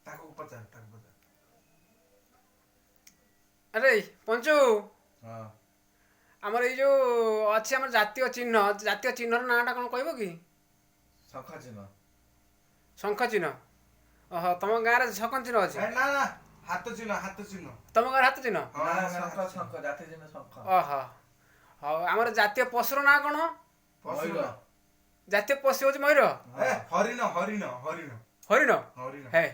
ତାକୁ ପଚାର, ତାକୁ ପଚାର। ଆରେ ପଞ୍ଚୁ, ହଁ। ଆମର ଏଇ ଯୋଉ ଅଛି ଆମର ଜାତୀୟ ଚିହ୍ନ, ଜାତୀୟ ଚିହ୍ନର ନାଁଟା କଣ କହିବ କି? ଶଙ୍ଖ ଚିହ୍ନ। ଶଙ୍ଖ ଚିହ୍ନ। ଓହୋ, ତମ ଗାଁରେ ଶଙ୍ଖ ଚିହ୍ନ ଅଛି? ଏ ନା ନା, ହାତ ଚିହ୍ନ, ହାତ ଚିହ୍ନ। ତମ ଗାଁରେ ହାତ ଚିହ୍ନ? ହଁ, ନା, ଆମ ଗାଁରେ ଶଙ୍ଖ ହାତ ଚିହ୍ନ। ଶଙ୍ଖ, ଜାତୀୟ ଚିହ୍ନ ଶଙ୍ଖ। ଓହୋ, ହଉ। ଆମର ଜାତୀୟ ପଶୁର ନାଁ କଣ? ପଶୁ ମୟୂର। ନା। ଜାତୀୟ ପଶୁ ହଉଛି ମୟୂର? ଏ ହରିଣ, ହରିଣ, ହରିଣ। ହରିଣ। ହରିଣ। ହେ,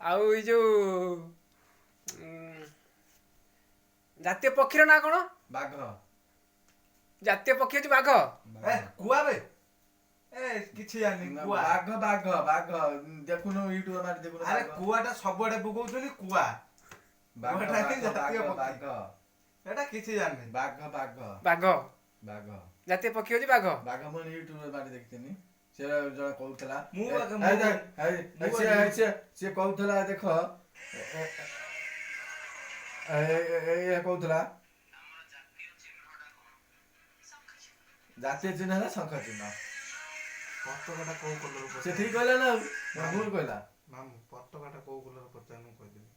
ଆଉ ଏଇ ଯୋଉ ଜାତୀୟ ପକ୍ଷୀର ନାଁ କଣ? ବାଘ। ଜାତୀୟ ପକ୍ଷୀ ହଉଛି ବାଘ। ଏ କୁଆ ବେ, ଏ କିଛି ଜାଣିନି। ନା, କୁଆ। ବାଘ, ବାଘ, ବାଘ। ଦେଖୁନୁ, ୟୁଟ୍ୟୁବ ମାରି ଦେଖୁନୁ। ଆରେ ବାଘ। କୁଆଟା ସବୁଆଡେ ପକଉଛନ୍ତି କୁଆ। ବାଘ। କୁଆଟା ହିଁ ବାଘ। ଜାତୀୟ ବାଘ। ପକ୍ଷୀ। ବାଘ। ଏଟା କିଛି ଜାଣିନି। ବାଘ, ବାଘ। ବାଘ। ବାଘ। ଜାତୀୟ ପକ୍ଷୀ ହଉଛି ବାଘ। ବାଘ, ମୁଁ ୟୁଟ୍ୟୁବରେ ମାରି ଦେଖିଥିନି, ସେ ଜଣେ କହୁଥିଲା। ମୁଁ ଏ, ବାଘ- ଏ, ମୁଁ- ଏ, ଏ, ମୁଁ ସେ ବାଘ- ସେ କହୁଥିଲା, ଦେଖ, ଏ କହୁଥିଲା, ଜାତୀୟ ଚିହ୍ନ ହେଲା ଶଙ୍ଖ ଚିହ୍ନ। ପତାକାଟା କୋଉ କଲର? ସେ ଠିକ କହିଲା ନା ଆଉ ନା ଭୁଲ କହିଲା? ମାମୁଁ, ପତାକାଟା କୋଉ କଲର ପଚାର, ମୁଁ କହିଦେବି।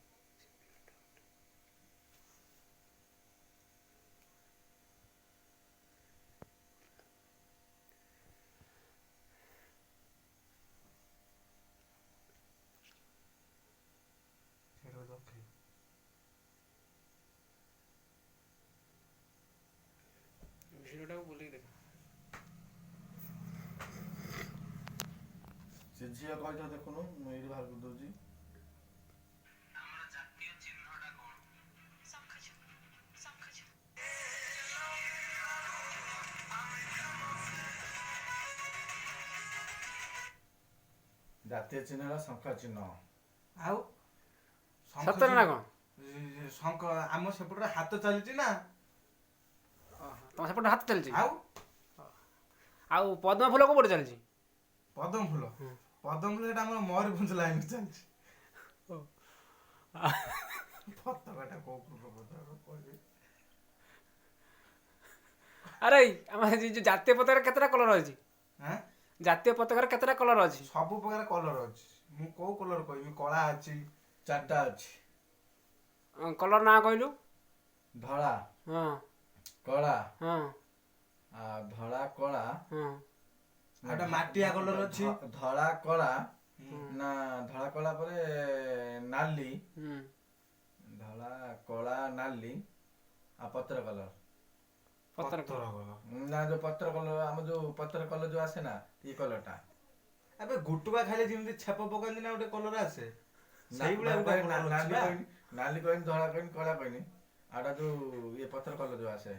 ସେଇଟା ରଖେ। ଭିଡ଼ିଓଟାକୁ ବୁଲିକି ଦେଖ। ସେ ଝିଅ କହିଥିବ, ଦେଖୁନୁ, ମୁଁ ଏଇଠି ବାହାର କରିଦଉଛି। ଜାତୀୟ ଚିହ୍ନ ହେଲା ଶଙ୍ଖ ଚିହ୍ନ। ଆଉ ଶଙ୍ଖ ସତରେ ନା ଚିହ୍ନ- କଣ? ଏ, ଶଙ୍ଖ ଆମ ସେପଟରେ ହାତ ଚାଲିଛି ନା। ଓହୋ, ତମ ସେପଟେ ହାତ ଚାଲିଛି? ଆଉ। ଆଉ ପଦ୍ମ ଫୁଲ କୋଉ ପଟେ ଚାଲିଛି? ପଦ୍ମ ଫୁଲ? ପଦ୍ମ ଫୁଲ ସେଟା ଆମର ମୟୂରଭଞ୍ଜ ଲାଇନ ଚାଲିଛି। ପତାକାଟା କୋଉ କଲର ପଚାର, କହିବି। ଆରେ, ଆମର ଏଇ ଯୋଉ ଜାତୀୟ ପତାକାରେ କେତେଟା କଲର ଅଛି? ଆଁ? ଜାତୀୟ ପତାକାରେ କେତେଟା କଲର ଅଛି? ସବୁ ପ୍ରକାର କଲର ଅଛି, ମୁଁ କୋଉ କଲର କହିବି? କଳା ଅଛି। ଚାରିଟା ଅଛି। କଲର ନାଁ କହିଲୁ। ଧଳା, ହଁ। କଳା, ହଁ। ଆଉ ଧଳା, କଳା। ହଁ। ଆଉ ଗୋଟେ ମାଟିଆ କଲର ଅଛି। ଧଳା, କଳା ନା, ଧଳା, କଳା ପରେ ନାଲି। ହୁଁ। ଧଳା, କଳା, ନାଲି ଆଉ ପତ୍ର କଲର। ପତ୍ର। ପତ୍ର କଲର। ନା, ଯୋଉ ପତ୍ର କଲର, ଆମ ଯୋଉ ପତ୍ର କଲର ଯୋଉ ଆସେ ନା, ଇଏ କଲରଟା। ଆବେ, ଗୁଟୁକା ଖାଇଲେ ଯେମିତି ଛେପ ପକାନ୍ତି ନା, ଗୋଟେ କଲର ଆସେ, ସେଇଭଳିଆ ଗୋଟେ କଲର ଅଛି ନାଲି ବା। କହିନି, ନାଲି କହିନି, ଧଳା କହିନି, କଳା କହିନି, ଆଉ ଏଟା ଯୋଉ ଇଏ ପତ୍ର କଲର ଯୋଉ ଆସେ,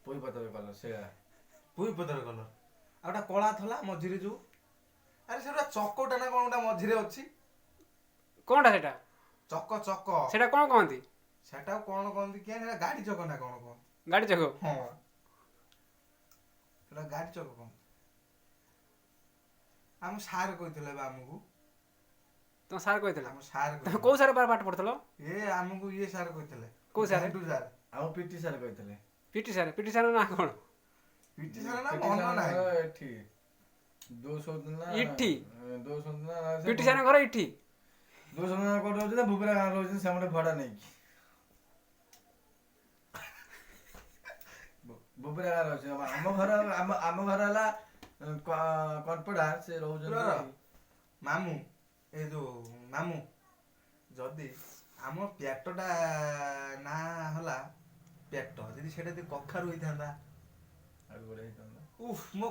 ପୋଇ ପତ୍ର କଲର ସେଇଆ। ପୁଇ ପତ୍ର କଲର ଆଉ ଗୋଟେ କଳା ଥଲା ମଝିରେ ଯୋଉ, ଆରେ ସେଟା ଚକଟା ନା କଣ ଗୋଟେ ମଝିରେ ଅଛି। କଣଟା ସେଟା? ଚକ, ଚକ। ସେଟା କଣ କହନ୍ତି? ସେଟା କଣ କହନ୍ତି କିଏ, ସେଟା ଗାଡି ଚକ ନା କଣ କହନ୍ତି। ଗାଡି ଚକ? ହଁ, ସେଟା ଗାଡି ଚକ କହନ୍ତି। ଆମ ସାର୍ କହିଥିଲେ ବା ଆମକୁ। ତମ ସାର୍ କହିଥିଲେ? ଆମ ସାର୍। ତମେ କୋଉ ସାର୍ ପାଠ ପଢୁଥିଲ? ଏ ଆମକୁ ଇଏ ସାର୍ କହିଥିଲେ। କୋଉ ସାର୍? ଘାଣ୍ଟୁ ସାର୍। ଆମ ପିଟି ସାର୍ କହିଥିଲେ। PT sir? ପିଟି ସାର୍ ନାଁ କଣ? ପିଟି ସାର୍ ନା ପିଟି ମନ ସାର୍ ନାହିଁ। ଏଠି ଦୋଷ ନା। ଇଠି। ଦୋଷ ନା। ପିଟି ସାର୍ ଘର ଇଠି। ଦୋଷ ନା, କୋଉଠି ରହୁଛନ୍ତି ନା, ଭୁବରା ଗାଁ ରହୁଛନ୍ତି ସେମାନେ ଭଡା ନେଇକି। ବୁବୁରା ଗାଁ ରହୁଛି। ଆମ ଘର, ଆମ ଘର ହେଲା କନପଡା, ସେ ରହୁଛନ୍ତି। ମାମୁଁ, ଏ ଯୋଉ ମାମୁଁ, ଯଦି ଆମ ପେଟଟା ନା ହେଲା ପେଟ, ଯଦି ସେଇଟା ଯଦି କଖାରୁ ହେଇଥାନ୍ତା? ଆଉ ଗୋଟେ ହେଇଥାନ୍ତା। ଉଫ୍, ମୋ